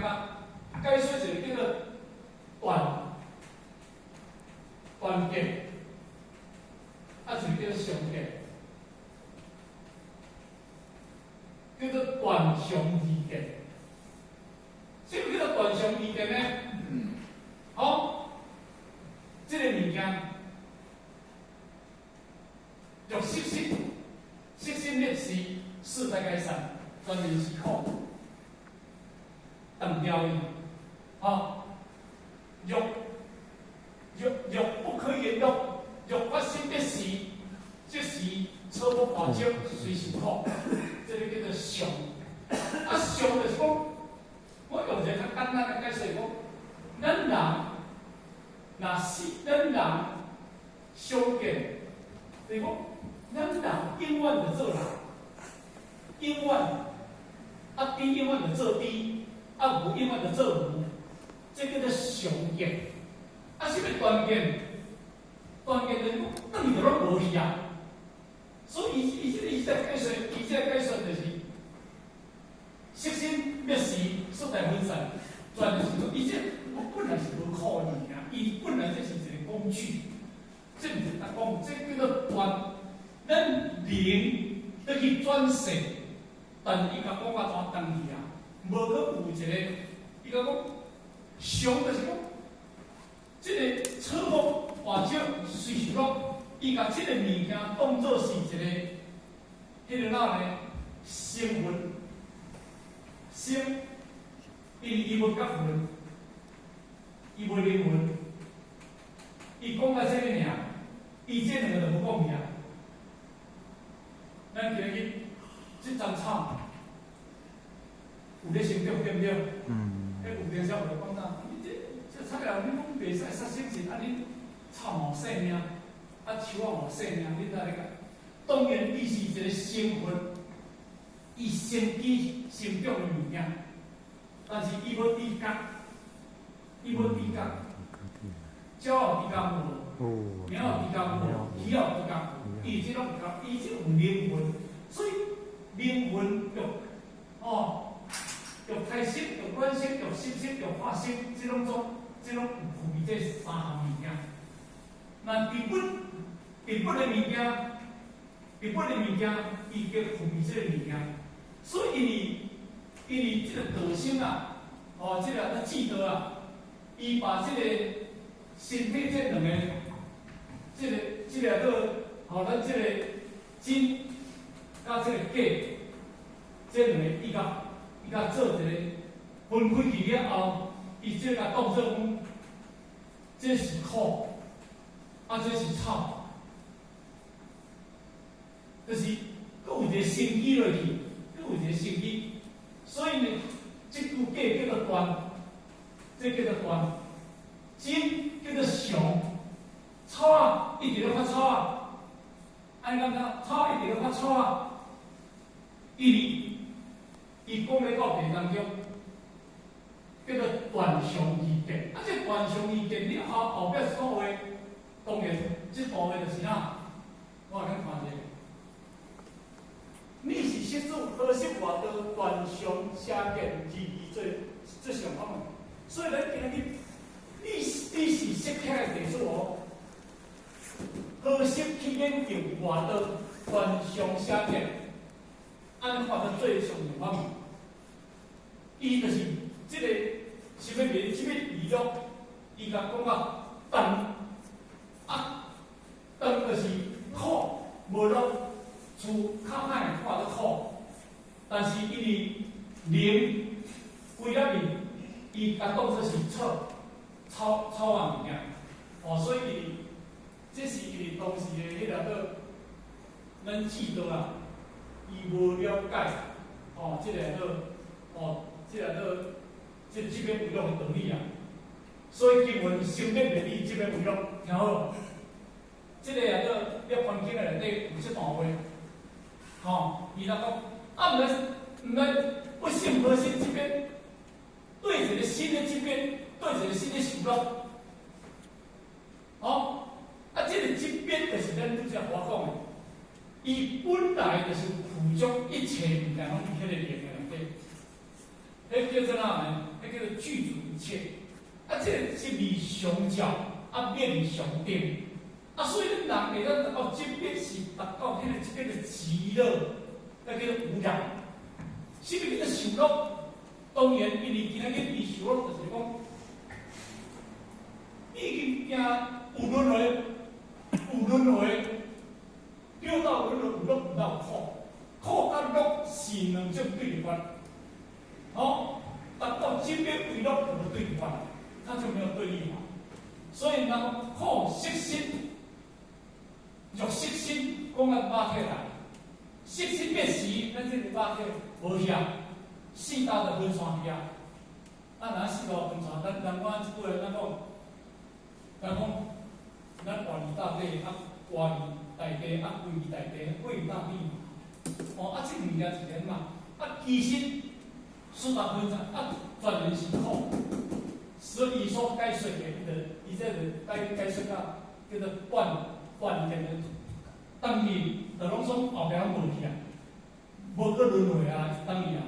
共解說一个叫做斷斷見，啊，一个叫做常見，叫做斷常二見。啥物叫做斷常二見呢？好，這个物件，若色心，色心滅時，四大解散，全然是苦，斷掉伊。吼，欲欲欲不可言欲，欲發生滅時，這時草木花鳥隨受苦，這个叫做常。啊，常就是講，我用一个較簡單的解釋講，咱人若是咱人相見，就是講，咱人永遠就做人，永遠啊，豬永遠就做豬，啊牛永遠就做牛，這叫做常見。啊，啥物斷見？斷見就是講，轉去就攏無去啊。所以伊伊這個伊這解說，伊這個解說就是色心滅時，四大分散，全就是講，伊這本來是無苦的物件，伊本來這是一個工具，這毋是講，這叫做斷。咱靈欲去轉世，但是伊共講甲怎斷去啊？無閣有一個，伊共講常就是講，這个草木花鳥隨時攏，伊共這个物件當做是一个，彼个哪呢？成分，生，因為伊無覺魂，伊無靈魂，伊講到這个爾，伊這兩个就無講去啊。咱今日這叢草有咧成長，對毋對？嗯。彼有電視有咧講啥？你這這草料，你講袂使殺生是啊？恁草嘛有生命，啊樹仔嘛有生命，你知咧個？當然，伊是一個成分，伊生機成長的物件，但是伊無知覺，伊無知覺，鳥有知覺無？貓有知覺無？魚有知覺？伊這攏有覺，伊這有靈魂，所以靈魂欲哦，欲胎色、欲卵色、欲濕色、欲化色，這攏總，這攏有具備這三項物件。那日本，日本的物件，日本的物件，伊叫具備這個物件，所以因為因為這個道生啊，哦，這个智道啊，伊把這個身體這兩個，這个這个做，吼，咱這個真佮這個假，這兩個伊共伊共做一個分開去了後，伊這個當做講，這是苦，啊，這是草，就是閣有一個生機落去，閣有一個生機，所以呢，這句假叫做斷，這叫做斷，真叫做常，草仔一直咧發草仔，按呢感覺？草一直咧發草仔，因為伊講咧到地當中，叫做斷常二見。啊，這斷常二見，你後後壁所話，當然這部分就是啥？我來咱看者。你是釋祖何色外道斷常邪見二義做做上法門，所以咱今日你你是釋迦的弟子哦，何色去研究外道斷常邪見？按呢看做最上法門，伊就是這个啥物名？啥物娛樂？伊共講啊，斷啊，斷就是苦無樂。厝較歹看做苦，但是因為靈規內面，伊共當做是草草草仔物件，哦，所以這是因為當時的彼个做咱智道啊，伊無了解，哦，這個做哦，這個做這這邊為樂的道理啊，所以經文生滅滅理這邊為樂，聽好，這个也做涅槃經的內底有這段話。吼，伊就講，啊，毋免毋免不信無信這邊，對一個新的這邊，對一個新的受樂，吼，啊，這個這邊就是咱拄才我講的，伊本來就是具足一切物件攏佇彼個靈的內底，彼叫做哪呢？彼叫做具足一切。啊，這個執而相照，啊滅而相定。啊，所以咱人會當達到這邊是達到彼個這個極樂，那叫做無染。啥物叫做受樂？當然，因為今仔日伊受樂就是講，已經行有輪迴，有輪迴，六道輪迴有樂有道苦，苦佮樂是兩種對立法。好，達到這邊為樂就無對立法，它就沒有對立法。所以人苦色心，若色心講啊肉體來，色心滅時，咱這個肉體無遐，四大就分散去啊。啊，若四大分散，咱人講這句話，咱講，咱講，咱活佇大地，啊，活佇大地，啊，歸佇大地，歸佇大地嘛。哦，啊，這物件是安嘛？啊，其實四大分散，啊，全然是苦。所以說解說的，伊就伊這個解解說甲叫做斷斷見的，等於就攏總後壁攏無去啊，無閣輪迴啊，等於啊。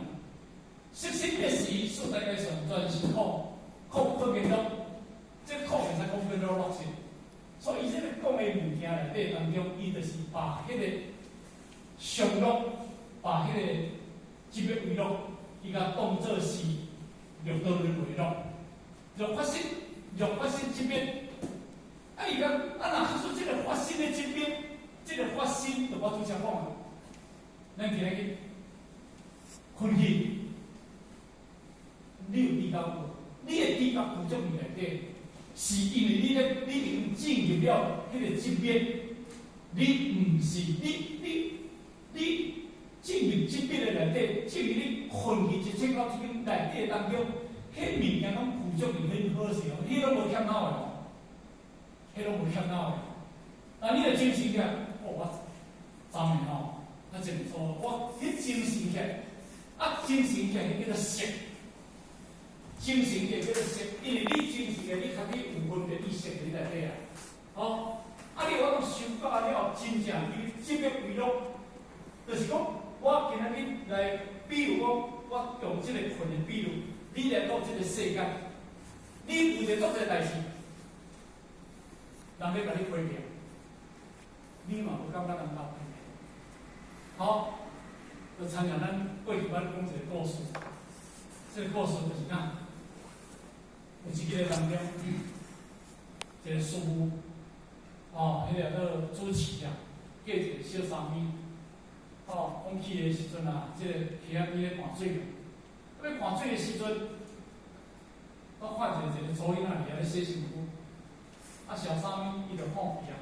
色心滅時，四大皆散，全是苦，苦不變樂，這苦會使講變做樂事。所以伊這個講的物件內底當中，伊就是把彼個常樂，把彼個這個為樂，伊共當做是六道輪迴樂。若發生，若發生這邊，啊！伊講啊，若說這個發生的這邊，這個發生，就我拄才講的，咱今日困去，你有知覺無？你的知覺具足佇內底，是因為你咧，你已經進入了彼個這邊，你毋是你你你進入這邊的內底，進入你困去一切到這間內底當中。彼物件攏具足是很好勢哦，彼攏無欠腦的哦，彼攏無欠腦的。啊，你若精神起來，哦，我昨暝吼，啊真毋錯，我彼精神起來，啊精神起來，彼叫做識，精神起來叫做識，因為你精神起來，你較去有分別意識佇內底啊，吼，啊你我講修到了後，真正伊這個為樂，就是講我今仔日來，比如講，我用這個睏的比喻。你來到這個世間，你有一個做這個代誌，人欲共你批評，你嘛無感覺人鬥批評。好，就親像咱過去阮講一個故事，這個故事就是講，有一個當中，一個師父，哦，彼個叫主持啊，嫁一個小三咪，哦，講去的時陣啊，這個溪仔邊咧灌水。欲灌水的時陣，我看見一個查某囡仔佇遐咧洗身軀，啊，小三咪伊就看伊啊，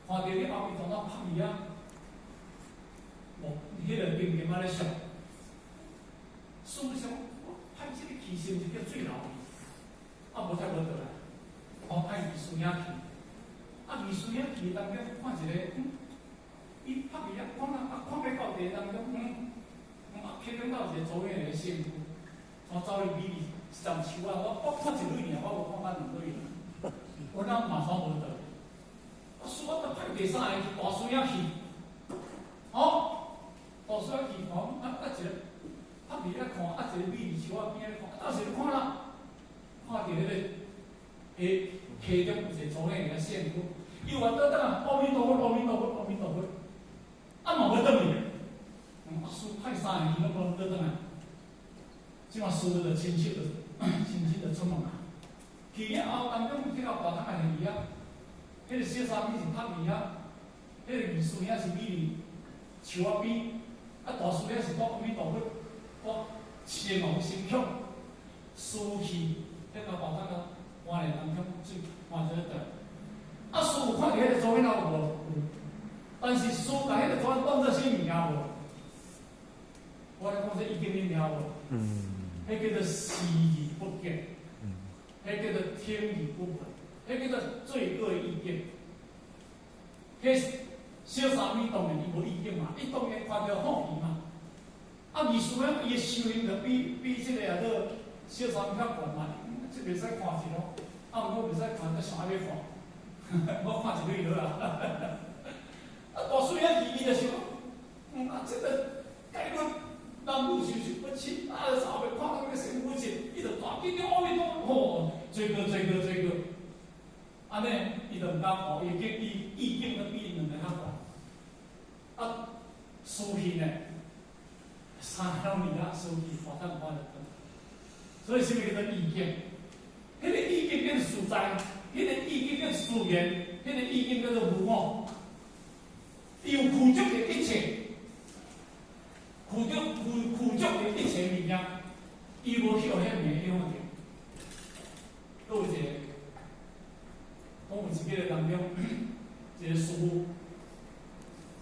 看著了後，伊當作拍伊啊，無，彼個冰冰仔咧笑，師父想，我派這個去是毋是叫水流去？啊，無太無倒來，我派二師兄去，啊，二師兄去當中看一個，伊拍伊啊，看啊，啊，看欲到地當中，啊，偏偏到一個查某囡仔咧洗身軀，從走去美麗一陣樹仔，我看一蕊爾，我無看到兩蕊。我哪馬上無倒。啊，師我就派第三個大師兄去，吼，大師兄去看，啊啊一個拍佇咧看，啊一個美麗樹仔邊咧看，啊到時看啦，看著彼個溪溪中有一個查某囡仔咧洗身軀，伊話倒轉來，阿彌陀佛，阿彌陀佛，阿彌陀佛，啊嘛欲轉去。啊，師派三個去，攏無倒轉來。這馬師父就親切就親切就出門啊。去了後當中去到大潭仔去啊，彼個小三咪是拍伊啊，彼個二師兄是美麗樹仔邊，啊大師兄是講阿彌陀佛，我前往心強，師去彼個大潭仔換來當中水換做倒。啊，師有看著彼個查某囡仔有無？有。但是師共彼個查某當做啥物件無？我咧講這意見你聽無？彼叫做視而不見，彼叫做聽而不聞，彼叫做罪過意見。彼小三咪當然伊無意見嘛，伊當然看著好奇嘛。啊，二師兄伊的修行就比這個啊做小三較懸嘛，這袂使看一咯，啊，毋過袂使看，閣啥欲看？我看一蕊好啊。啊，大師兄去伊就想，啊，這個概率男女授受不親，啊，啥欲看？追過追過追過，按呢伊就毋敢看，伊境伊意境都比𪜶兩个較懸。啊，輸去呢，三兩年啊，輸去大等看就轉。所以啥物叫做意境？彼個意境叫做實在，彼個意境叫做自然，彼個意境叫做無我。伊有具足的一切，具足具具足的一切物件，伊無去予彼物影響著。閣有一個，講有一個當中，一個師父，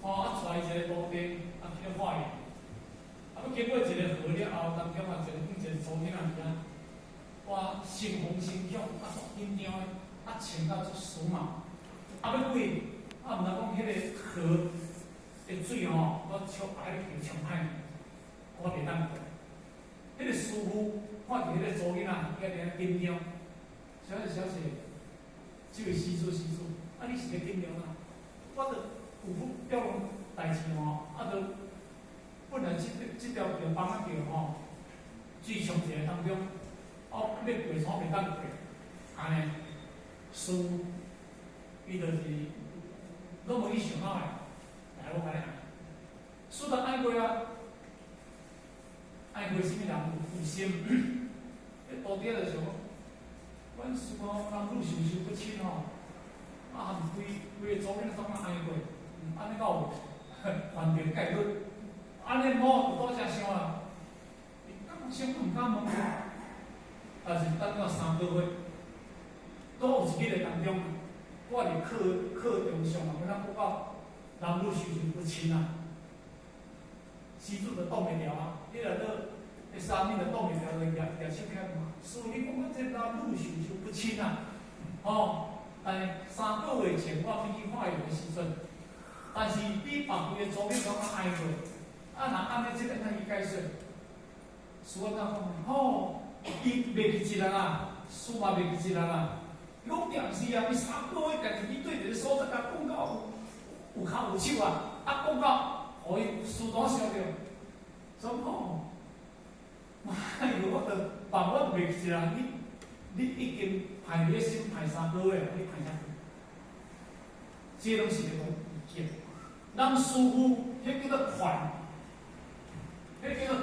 吼啊，帶伊一個徒弟啊去化緣，啊，欲經過一個河了後，當中啊，一個一個查某囡仔佇遐，哇，神風神響，啊，足緊張的，啊，穿甲足時髦，啊，欲過，啊，毋知講彼個河的水吼，我沖把彼個橋沖歹，我袂當過。彼個師父看著彼個查某囡仔，伊伫遐緊張。小姐，小姐，這位施主，施主，啊，你是咧緊張啊？我著有副表代誌吼，啊，著本來這條橋放仔橋吼，水沖一个當中，哦，欲過煞袂當過，按呢，師父，伊就是攏無去想看覓，來我共你按。師父按過啊，按過啥物人有心，彼徒弟就想講，阮師父男女授受不親吼，啊，含規規个查某囡仔總按過，按呢敢有犯著戒律？按呢某就拄才想啊，伊敢想毋敢問，但是等了3個月，都有一日當中，我佇課課中上啊，敢若講到男女授受不親啊，施主就擋袂牢啊！你若說彼沙彌就擋袂牢，就舉舉手起來問，師父，你講這男女授受不親啊？吼，但是3個月前我欲去化緣的時陣，但是你把規个查某囡仔按過，啊，若按呢，這個按怎去解釋？師父講，吼，伊袂記一人啊，師嘛袂記一人啊。伊講定是啊，伊3個月家己去對一個所在，共講到有跤有手啊，啊講到，予伊師徒想著，所以講，哎喲，我著放我袂記一人，你已經歹你的心歹3個月，你歹啥？這攏是咧講意境。咱師父，彼叫做權，彼叫做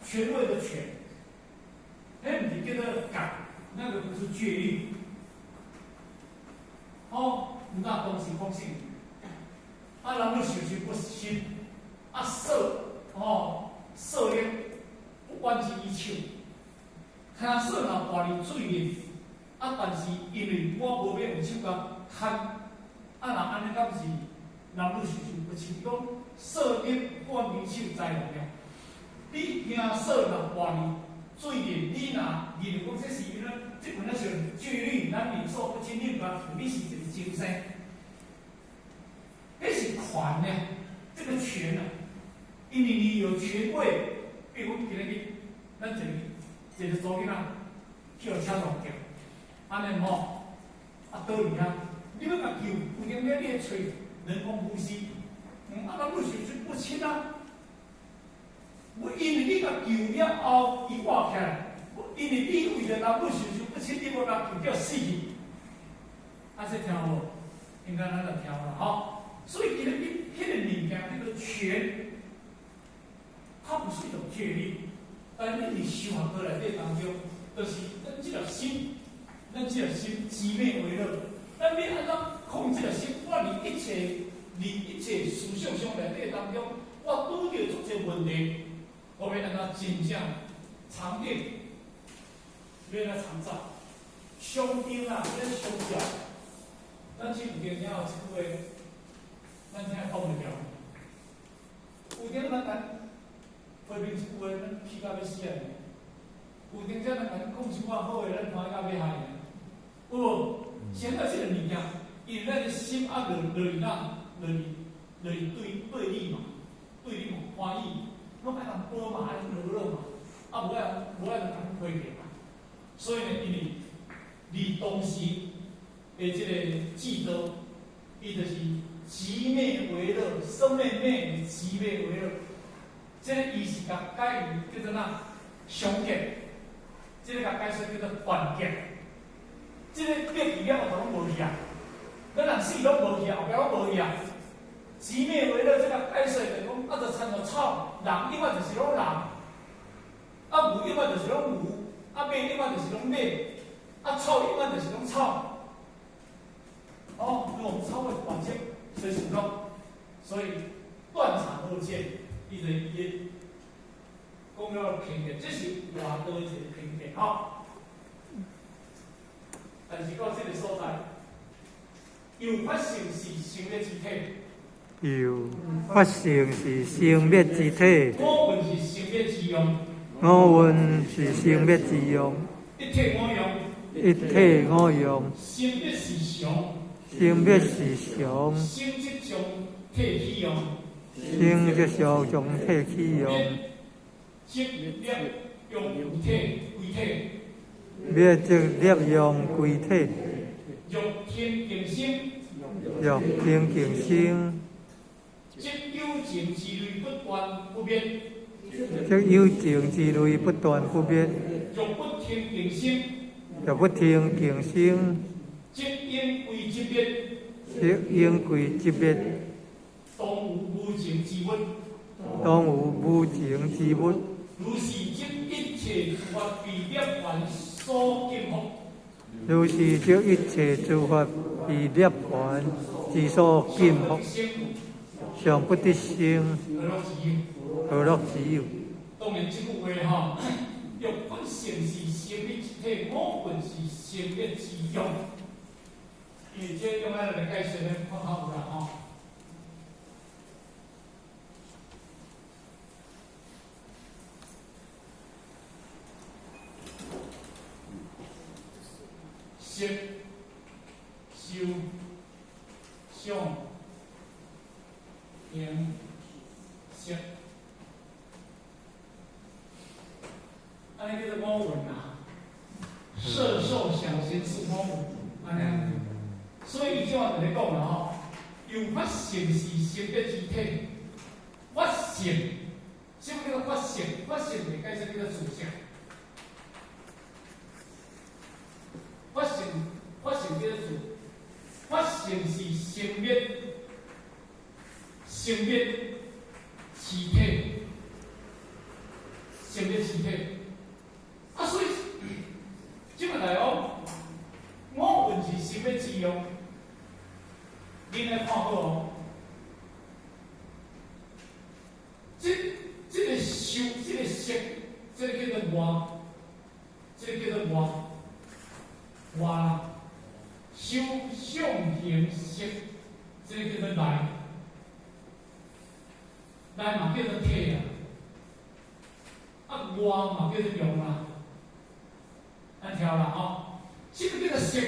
權，權位的權，彼毋是叫做戒，那個不是戒律。哦，毋知當時講啥，啊，男女授受不親，啊，色，哦，色呢，不關之於手。聽說若跋佇水裡，啊，但是因為我無欲用手共牽，啊，若按呢敢是男女授受不親？講色呢關於手知無了？你聽說若跋佇水裡，你若認為講這是因為這款仔像戒律，男女授不親，你毋敢你是一個精神，彼是權呢，這個權啊，因為你有權位，比如講今日咱一個一個查某囡仔去予車撞著，按呢吼，啊倒佇遐，你欲共救，有閒咧你會揣人工呼吸，啊男女授受不親啊。我因為你共救了後，伊活起來，因為你為著男女授受不親，你無共救叫死去。啊，這聽無？應該咱就聽啦，吼。所以今日你彼個物件叫做權，它不是一種戒律，但你佇修學過來底當中，就是咱這粒心，咱這粒心寂滅為樂，咱欲按怎控制這粒心？我佇一切佇一切思想上內底當中，我拄著足濟問題，我欲按怎真正禪定，欲按怎參照？相應啊，咱相照。咱去有間聽有一句話，咱聽擋袂牢。有陣咱共批評一句話，咱氣甲欲死啊！有陣才咱共講一寡好話，咱歡喜甲欲害。有無？現在這個物件，因為咱的心啊落落去哪，落去落去對對立嘛，對立嘛，歡喜，攏愛人褒嘛，愛樂樂嘛，啊無愛無愛人批評嘛。所以呢，因為佇當時的這個智度，伊就是寂滅為樂，什麼滅是寂滅為樂？這個伊是共解為叫做哪？相結。這个共解說叫做斷結。這个滅去了後頭攏無去啊，咱人死攏無去啊，後壁攏無去啊。寂滅為樂，這个解說就講，啊，就親像草，人永遠就是攏人，啊牛永遠就是攏牛，啊馬永遠就是攏馬，啊草永遠就是攏草。哦，用草的斷結，所以是講，所以斷腸好見，伊就伊講了評價，這是外道的一個評價吼。但是到這个所在，有法性是生滅之體。有法性是生滅之體。五蘊是生滅之用。五蘊是生滅之用。一體五用。一體五用。生滅是常。生滅是常。生即將體起用。生即相將體起用。即滅用體歸體。滅即滅用歸體。欲天定生。欲天定生。即有情之類不斷不滅。即有情之類不斷不滅。欲不停定生。欲不停定生。即應歸即滅。即應歸即滅。當有無情之物。當有無情之物。如是即一切諸法被涅槃所禁縛。如是即一切諸法被涅槃之所禁縛，尚不得生，何樂之有？當然，這句話吼，欲法性是生滅之體，五蘊是生滅之用。因為這用咱來解釋咧，看較有啦吼。色、受、想、行、識，按呢叫做五蘊啊。色、受、想、行、識五蘊，按呢。所以伊這話就咧講啦吼，有法性是生滅之體，法性，什麼叫做法性？法性就解釋叫做自性。法性，法性叫做自，法性是生滅，生滅之體，生滅之體。啊，所以這個來講，五蘊是生滅之用，恁來看好哦。這個受，這個色，這個叫做外，這個叫做外。外受想行識，這個叫做內，內嘛叫做體啊，啊外嘛叫做用啊，按聽啦吼，這個叫做色，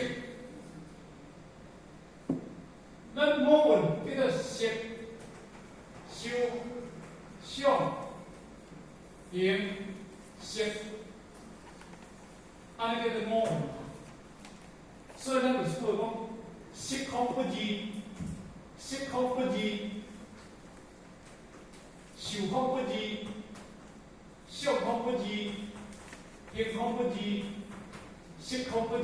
咱五蘊叫做色、受、想、行、識，按呢叫做五蘊。所以咱有句話講：色空不二，色空不二，受空不二，想空不二，行空不二，識空不二。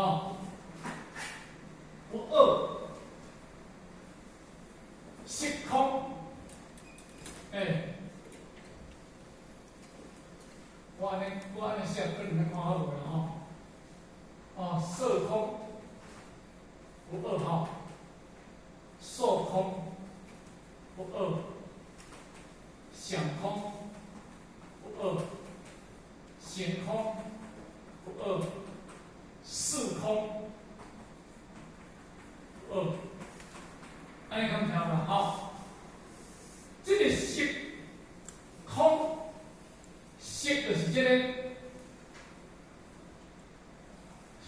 啊，不二，色空，欸，我按呢寫，可能看較無啦吼。啊，色空不二號，受空不二，想空不二，行空不二，識空不二。按呢敢聽無？吼，這個色空，色就是這個。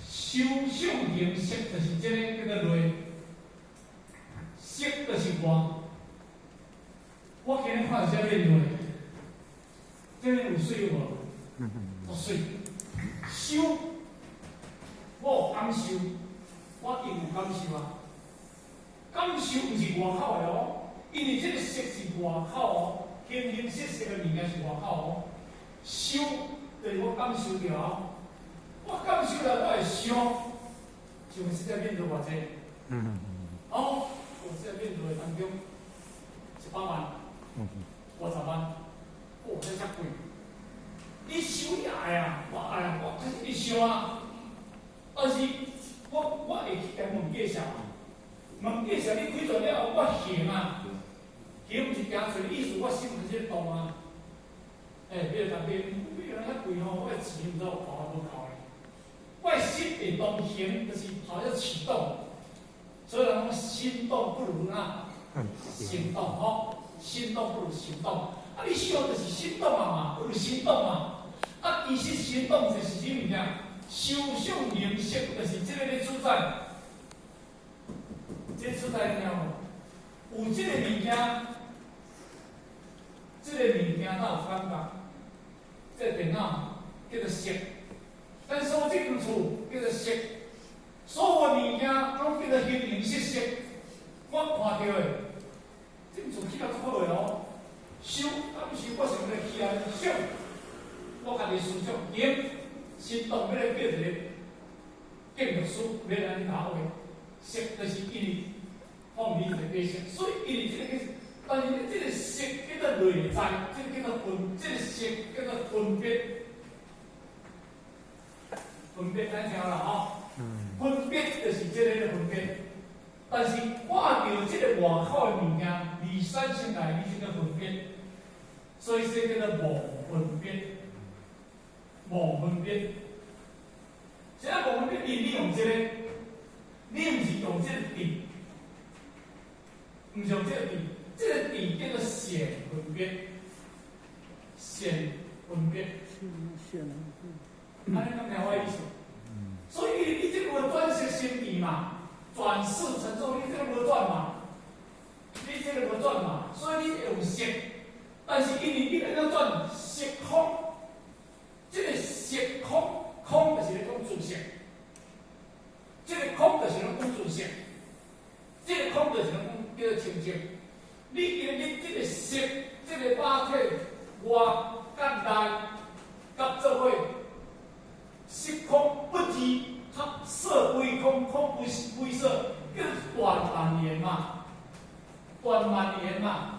受想行識就是這個叫做內，色就是外。我今日看這面內，這面有水無？有水。受，我有感受，我一定有感受啊。感受毋是外口的哦，因為這個色是外口哦，形形色色的物件是外口哦。受就是我感受著，我感受了我會想，想實在變做偌濟？哦，我這個變做當中100萬、50萬，哦，這遮貴。你想你愛啊，我愛啊，我開始你想啊，但是我會去共問價數啊，問價數你開出了後，我行啊，行毋是行出意思，我心開始動啊。欸，比如講，比如遐貴吼，我的錢毋知有夠抑無夠咧。我的心會動行，就是好像啟動，所以人講心動不如那行動吼，心動不如行動。啊，你想就是心動啊嘛，不如行動嘛。啊，其實行動就是啥物件？修相靈色，就是這個咧主宰。這個主宰聽無？有這個物件，這個物件哪有感覺？這個電腦叫做色，咱所這間厝叫做色，所有物件攏叫做形形色色。我看著的，這間厝起較好的哦，想感受我想欲起來想，我家己思想，行，心動欲來叫一個建築師，欲來按呢搞話，色就是因為放你一個假色，所以因為這個叫，但是你這個色叫做內在，這個叫做分，這個色叫做分別，分別咱聽啦吼，分別就是這個分別，但是看著這個外口的物件而產生來，你這個分別，所以這叫做無分別，無分別。啥無分別？因你用這個，你毋是用這個智，毋是用這個智，這個智叫做顯分別，顯分別。按呢敢聽我意思？所以你這個無轉識成智嘛，轉識成智，你這個無轉嘛，你這個無轉嘛，所以你用色，但是因為你按怎轉色空，這個色空空就是咧講自性，這個空就是咧講自性，這個空就是咧講叫做清淨。你今日這個色，這個肉體外佮內佮做伙，色空不二，它色歸空，空不歸色，叫斷萬緣嘛，斷萬緣嘛。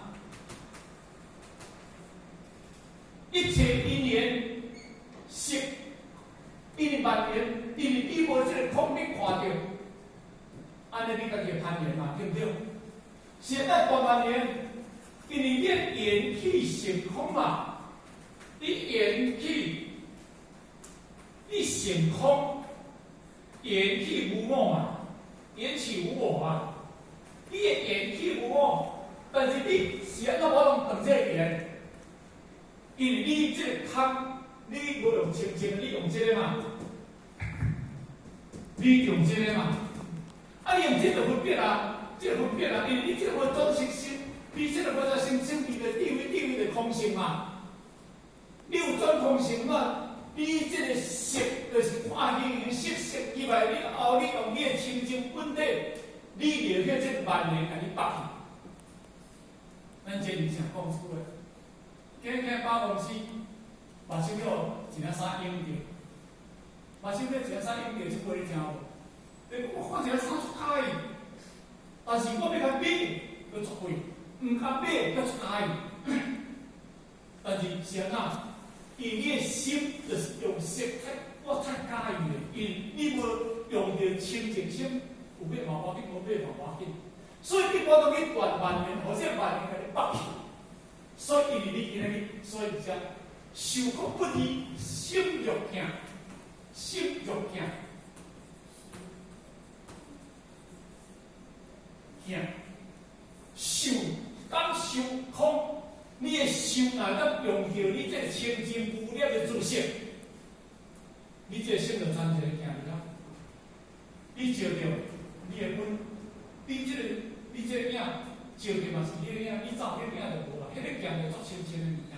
一切因緣色，因為萬緣，因為你無這個空，你看著，按呢你家己會攀緣嘛，對毋對？現在斷萬緣，因為你緣起性空嘛，你緣起，你性空，緣起無我嘛，緣起無我嘛，你的緣起無我，但是你是按怎無法度斷這個緣？因為你這個空，你無用清淨，你用這個嘛，你用這個嘛，啊，你用這個分別啊，這個分別啊，因為你這個無轉識心，你這個無轉心，心地的地位，地位的空性嘛，你有轉空性嘛？你這個色就是看形形色色以外，你後你用你的清淨本體，你留去這個萬緣共你縛去。咱這裡想講出來，今日百貨公司，目睭予一領衫影著，目睭予一領衫影著，這句你聽無？欸，我看一領衫足喜歡，但是我欲共買，閣足貴，毋共買閣足喜歡。但是是按怎？因為你的心就是用色太，我太喜歡的，因為你無用著清淨心，有買嘛無要緊，無買嘛無要緊。所以你無當去斷萬緣，或者萬緣共你縛去。所以因為你今日，所以才受苦不二，心欲鏡，心欲鏡，鏡受感受空。你的心若當用著你這個清淨無染的自性，你這個心就參一個鏡佇遐。你照著你的本，你這個影照著嘛是彼個影，你走彼個影就無啦。彼個鏡就足清清的物件，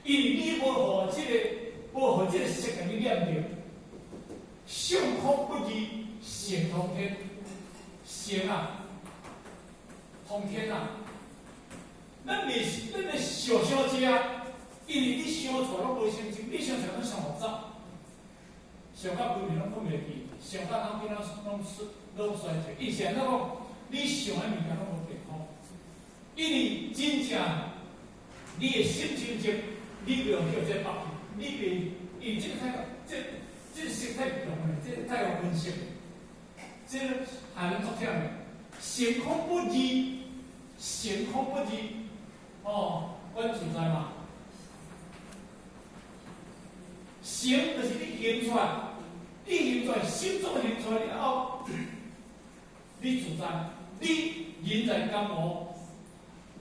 因為你無予這個，無予這個色共你染著。相空不二，性通天，性啊，通天啊。咱袂是，咱的想想者，因為你想出來攏無清淨，你想出來攏上複雜，想到規暝攏睏袂去，想到腦筋攏衰退。伊是按怎講？你想的物件攏無健康，因為真正你的心清淨，你袂用叫這個縛去，你袂因為這個太這個色太強了，這個太有分析，這個害人足忝的。性空不二，性空不二，哦，阮自在嘛。性就是你行出來，你行出來，心中行出來了後，你自在，你人在江湖，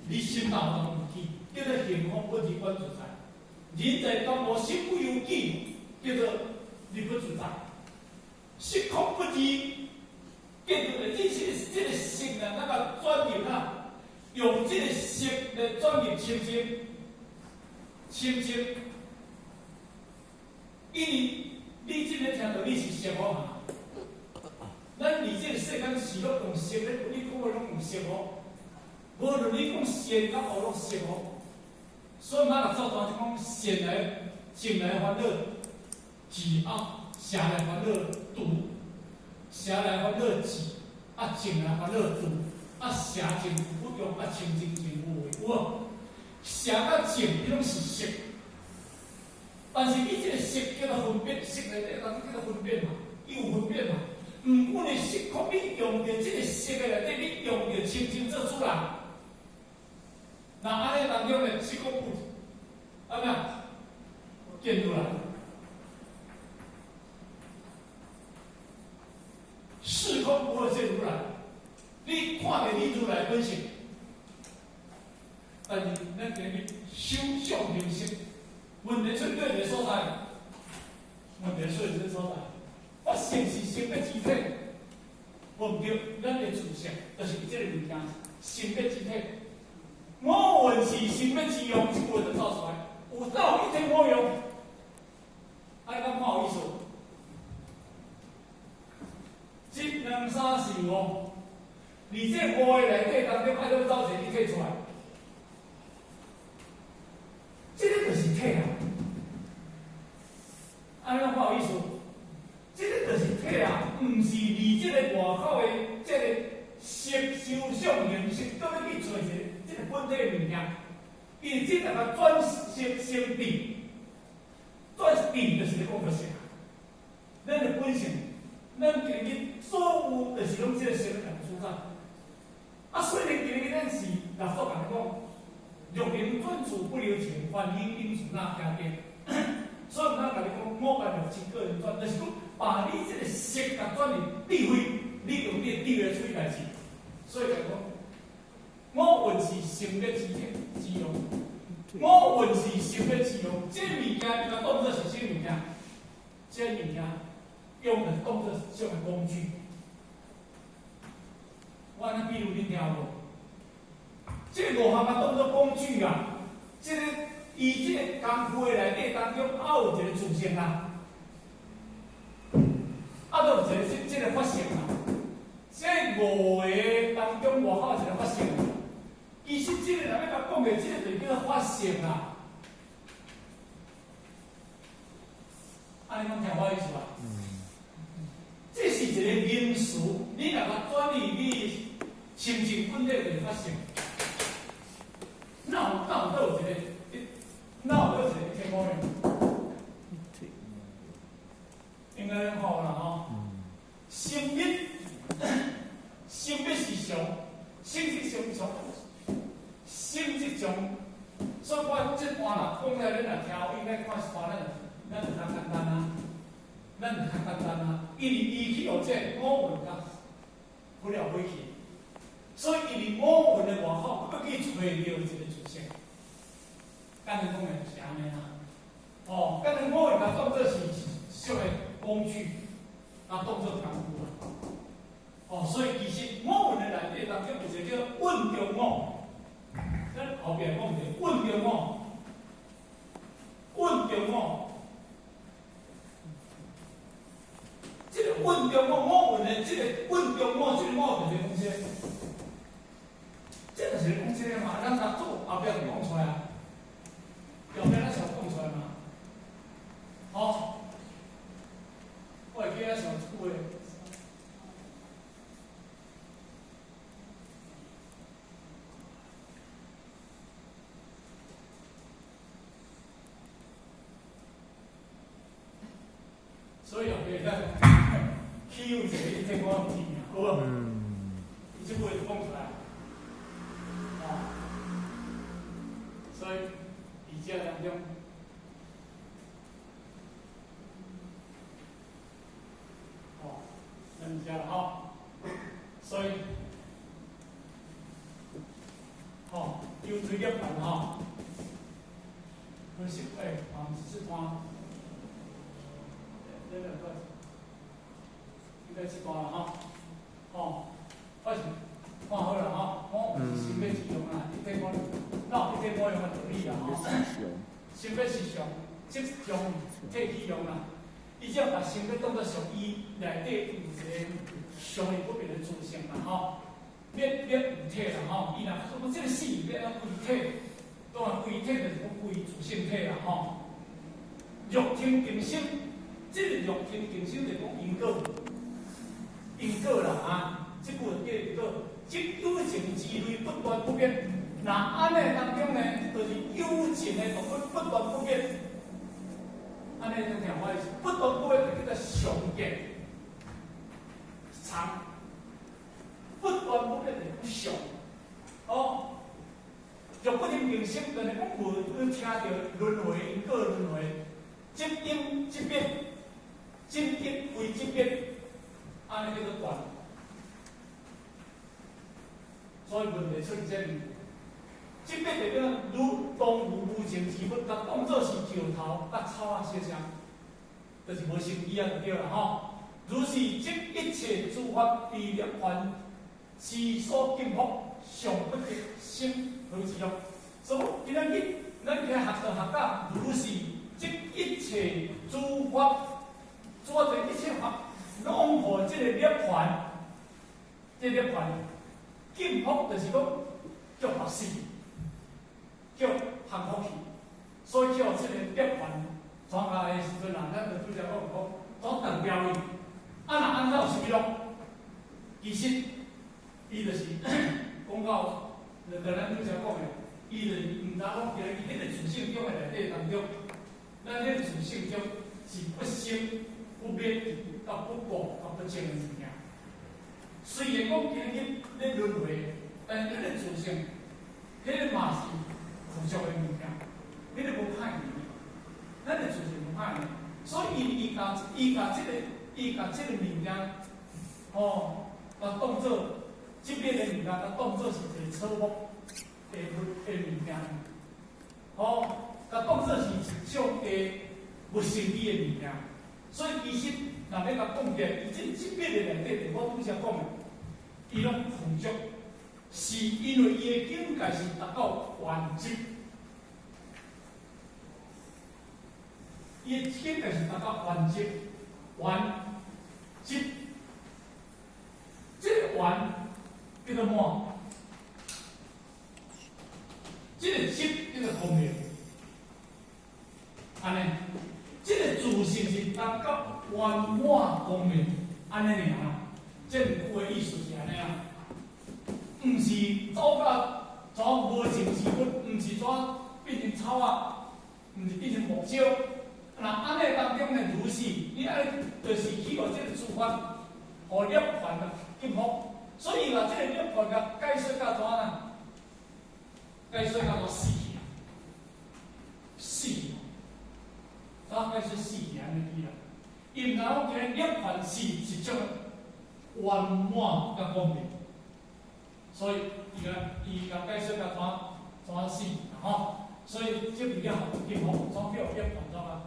你心哪有當有起，叫做行空不二觀自在。人在江湖，心不由己，叫做你不自在。色空不二，叫做你這個色啊，那個轉入啊，用這個色來轉入清淨，清淨。因為你這個聽到你是色哦，咱佇這個世間是攏用色咧，你講話攏用色哦。無論你講善佮惡攏色哦。所以咱若做大就講善來正來煩惱智啊，邪來煩惱毒，邪來煩惱智，啊正來煩惱毒，啊邪正不用，啊清淨淨無為，有無？邪佮正，彼攏是色。但是你這個色叫做分別，色內底當中叫做分別嘛，伊有分別嘛。毋過呢，色空你用著這個色的內底，你用著清淨做主人。那按呢當中呢，色空不，按怎見如來，視空不二見如來。你看著你如來本性，但是咱今日修相形色。問題出佗一個所在？問題出佇這個所在，法性是生滅之體，無毋對，咱的自性就是這個物件，生滅之體。五蘊是生滅之用，這句話就走出來。有道一體五用，按呢敢看有意思？一、兩、三、四、五，佇這五個內底當中，愛閣走一個一體出來。這個就是體啊！按呢看有意思？這個就是體啊，毋是佇這個外口的這個色受想行識，閣欲去揣一個這個本體的物件。因為這個共轉色成智，轉智就是咧講著色。咱的本性，咱今日所有就是攏這個色來主宰。啊，雖然今日咱是六祖共你講。若能轉處不留情，凡心應處那加變。所以我共你講，五蕴六尘各能轉，就是講把你這個色共轉入智慧，你用你的智慧處理代誌。所以講，五蘊是生滅之體之用，五蘊是生滅之用。這物件你共當做是啥物件？這物件用來當做啥物工具？我按呢比喻恁聽有無？這五項啊，當做工具啊，這個伊這個工具的內底當中，還有一個自性啊，啊，閣有一個這個法性啊。這五個當中，外口有一個法性。其實這個若欲共講的，這個就叫做法性啊。按呢攏聽我意思無？這是一個名詞，你若共轉移你心情本體就是法性。哪有哪有閣有一個？哪有閣有一個一體五用？應該攏看有啦吼。生滅，生滅是常，生即常常，生即常。所以我這段啦講了，恁若聽有應該看看咱，咱就較簡單啊，咱就較簡單啊。因為伊去予這五蘊共不了回去，所以伊佇五蘊的外口，閣去揣著一個自性。簡單講的就是按呢啦。哦，簡單五蘊共當做是俗的工具，啊，當做工具啦。哦，所以其實五蘊的內底當中有一個叫蘊中五，咱後壁講者蘊中五，蘊中五。這個蘊中五，五蘊的這個蘊中五，這個五就是講這個，這就是講這個嘛。咱六祖後壁就講出來啊，後壁咱上所以後壁咱豈有一个一體我知無？伊這句話就講出來，哦，所以佇這當中，哦，咱遮啦吼，所以，吼，求推涅槃吼，可惜欸，毋是這段，這兩段，應該這段啦吼，吼，我是看好啦吼，我是心欲自用啦，一體我，哪有一體我用的道理啦吼？心欲是上，即將體起用啦。伊只要把心欲當作上伊內底有一個常會不變的自性啦吼，滅滅有體啦吼。伊若講這個死欲按怎歸體，當然歸體就是講歸自性體啦吼。欲聽定生，這個欲聽定生就講因果，因果啦啊，這句叫因果，即有情之類不斷不變。若按呢當中呢，就是有情的動物不斷不變。按呢聽聽我意思，不斷不變就叫做常見常，不斷不變就講常。哦，若不聽定生，就是講無去聽著輪迴因果輪迴，即因即變，即因非即變，按呢叫做斷。所以問題出佇這裡。這變就叫如當有無情之物，共當做是石頭佮草仔相像，就是無生機啊，就對啦吼。如是即一切諸法離涅槃之所禁縛，尚不得生何之樂？所以今仔日咱今學到學到，如是即一切諸法，諸法一切法，攏予這個涅槃，這個涅槃禁縛，就是講叫縛死。叫降服去，所以叫這個涅槃轉來的時陣啊，咱就拄才講講，怎斷掉去？啊，若按怎有啥物咯？其實，伊就是講到，就咱拄才講的，伊就是毋知講，今日伊彼個自性中的內底當中，咱彼個自性中是不生不滅、佮不垢、佮不淨的物件。雖然講今日咧輪迴，但是咱的自性，彼個嘛是具足的物件，彼個無歹去，咱的自性無歹去，所以伊共這個物件，吼，共當做這邊的物件，共當做是一個草木的物的物件，吼，共當做是一種的無生理的物件，所以其實若欲共講起來，伊這邊的內底，我拄才講的，伊攏具足。是因為伊的境界是達到圓寂，伊的境界是達到圓寂，圓寂，這個圓叫做滿，這個寂叫做光明，按呢，這個自性是達到圓滿光明，按呢爾啦，這兩句的意思是按呢啊。毋是走到怎無情之物，毋是怎變成草仔，毋是變成木石。若按呢當中呢，如是，你愛就是去予這個諸法，予涅槃啊禁縛。所以話這個涅槃共解說到怎啊？解說到怎死去？死去，怎解說死去按呢去啦？伊毋知講今日涅槃是一種圓滿佮光明。所以伊共解說甲怎怎死吼，所以這邊了禁縛，怎叫涅槃怎啊？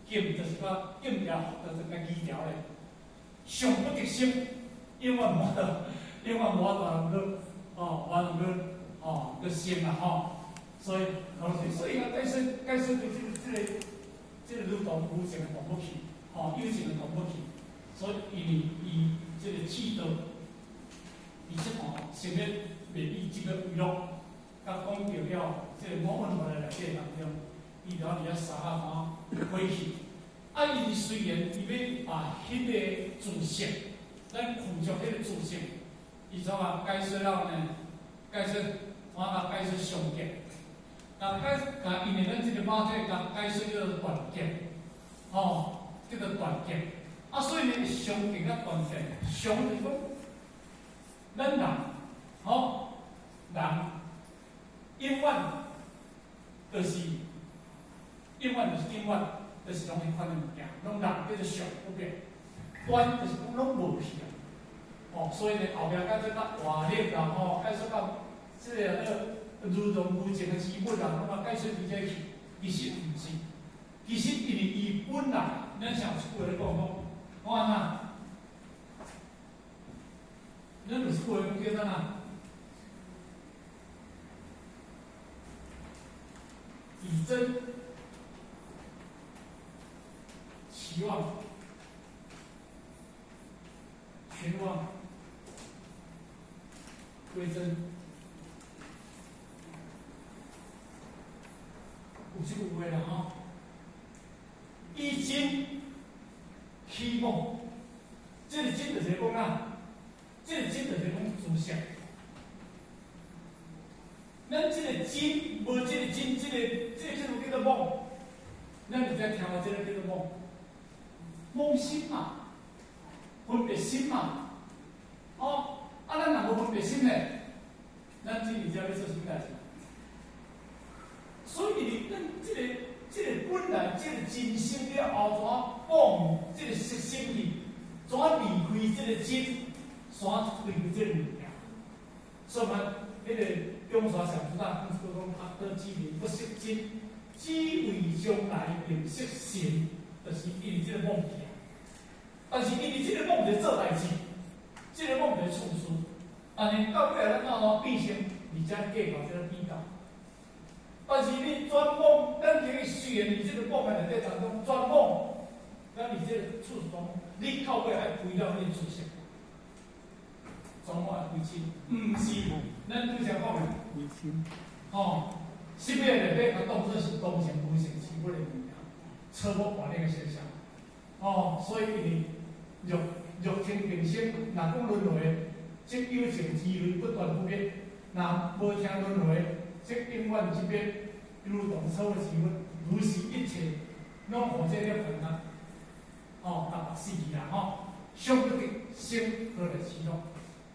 禁就是講禁掉，就是共移掉咧。尚不得生，永遠無得，永遠無法度去哦，無法度去哦，去生啦吼。所以，所以共解說解說對這個如同無情的動物去，吼，有情的動物去。所以，因為伊這個智道。伊這段想欲袂以這個為樂，佮講著了這個五蘊的內底當中，伊就佇遐沙啊怎過去。啊，伊雖然伊欲把彼個自性，咱具足彼個自性，伊怎啊解說了呢？解說怎啊解說上結？共解共因為咱這個肉體共解說叫做斷結，吼，叫做斷見。啊，所以呢，常見佮斷見，常就是講，咱人，吼，人永遠就是，永遠就是永遠，就是攏彼款的物件，攏人叫做常不變。斷就是講攏無去啊。哦，所以呢，後壁解說較活力啦，吼，解說到這個如同無情的之物啦，攏嘛解說佇這去，其實毋是，其實因為伊本來，咱上一句話咧講講，講按怎？咱有一句話講叫做哪？以真期望，全妄歸真，有這句話啦吼。以真起妄，這個真就是講啊，這個真就是講自性。咱這個真，無這個真，這個叫做叫做妄。咱就在聽話，這個叫做妄，妄心嘛，分別心嘛。哦，啊，咱若無分別心咧，咱真佇遮欲做啥物代誌？所以，咱這個本來這個真心了後，怎放這個色心去？怎離開這個真，怎離開這個物件？所以嘛，彼個中山上師講講，阿德之名不識真，只為將來認識神，就是因為這個妄去啊。但是因為這個妄佇做代誌，這個妄佇處事，但是到尾咱怎變成佇遮計較這個比較？但是你轉妄，咱這個雖然佇這個妄的內底當中轉妄，咱佇這個處事中，你到尾愛歸到你的自性，全部愛歸真，毋是咱拄才講的，吼，什麼內底較當做是當成無性之物的物件，錯無觀念的現象，吼，所以因為欲欲聽定生，若講輪迴，則有情之類不斷不滅；若無聽輪迴，則永遠不變，如同所有事物，如是一切，攏予這個煩惱，吼，逐目死去啦，吼，想不得生何來喜樂？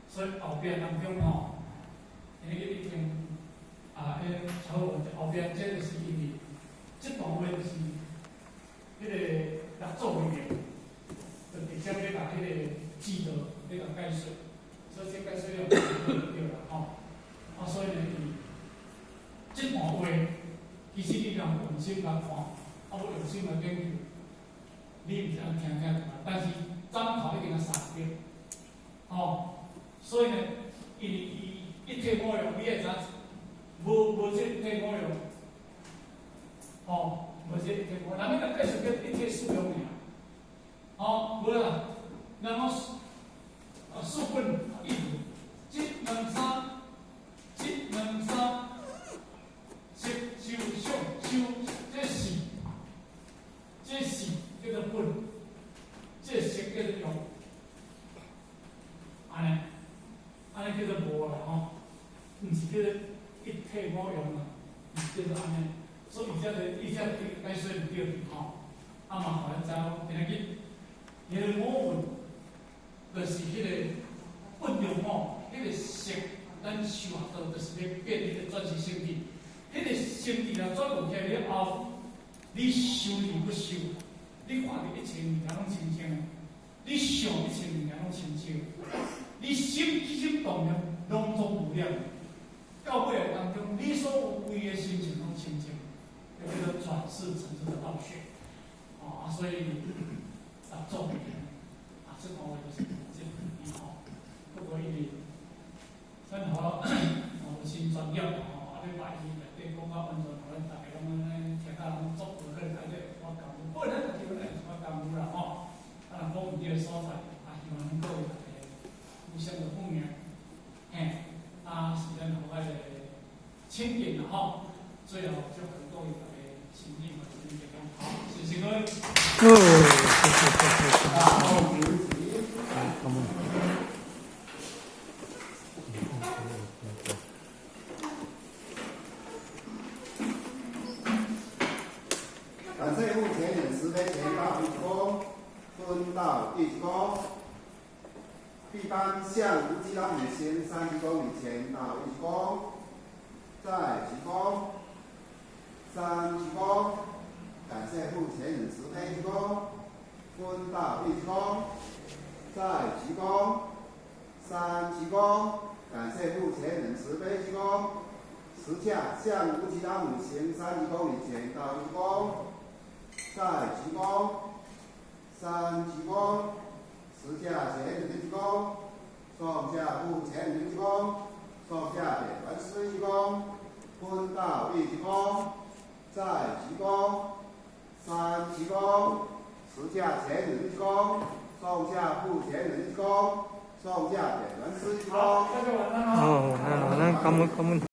所以後壁當中吼，因為已經啊，彼個草後壁這就是因為這段話就是彼個六祖裡面，就直接欲共彼個智度欲共解說，所以這解說了對啦，吼，啊，所以呢，這段話其實你若用心來看，啊，無用心來研究，你毋是按聽聽，但是枕頭已經三遍，吼，所以呢，因為伊一體五用，你會知影無這一體五用，吼，無這一體五用，人欲共解釋叫一體四用爾，吼，無啦，人講啊四本一如，一兩三，一兩三，色受想修，這是，這是叫做本，這色叫做用，按呢，按呢叫做無啦吼，毋是叫做一體五用啦，是叫做按呢，所以這個伊這解說毋對吼，啊嘛，予咱知影講，今仔日，彼個五蘊，就是彼個本用吼，彼個色，咱修學道就是欲變彼個轉識成智，彼個成智若轉悟起來了後，你修而不修，你看著一切物件攏清淨的，你想一切物件攏清淨，你心起心動念攏總無染，到尾當中，你所有規个心情攏清淨，就叫做轉識成智的道學。啊，所以啊，做啊，這段話就是這個吼。不過因為咱好有真專業吼，啊，你把伊內底講到完全，予咱逐家攏按呢聽甲攏足有去來底我功夫，本來家己本來是我功夫啦吼。啊，若講毋對的所在，啊，希望恁各位逐家互相的奉養，嘿，啊，時間予我個清淨啦吼。最後祝福各位逐家身體嘛身體健康，好，謝謝各位。哦，謝謝謝謝謝謝。感謝目前慈悲前大比丘。蹲倒一鞠躬。毕班向無極老母行三鞠躬禮前倒一鞠躬，再鞠躬，三鞠躬，感謝護前人慈悲鞠躬，蹲倒一鞠躬，再鞠躬，三鞠躬，感謝護前人慈悲鞠躬。持架向無極老母行三鞠躬禮前倒一鞠躬，再鞠躬，三鞠躬，持架前人鞠躬，上下護前人鞠躬，上下點觀師鞠躬，蹲倒一鞠躬，再鞠躬，三鞠躬，持架前人鞠躬，上下護前人鞠躬，上下點觀師鞠躬。好，大家晚安。哦，晚安，晚安，感恩感恩。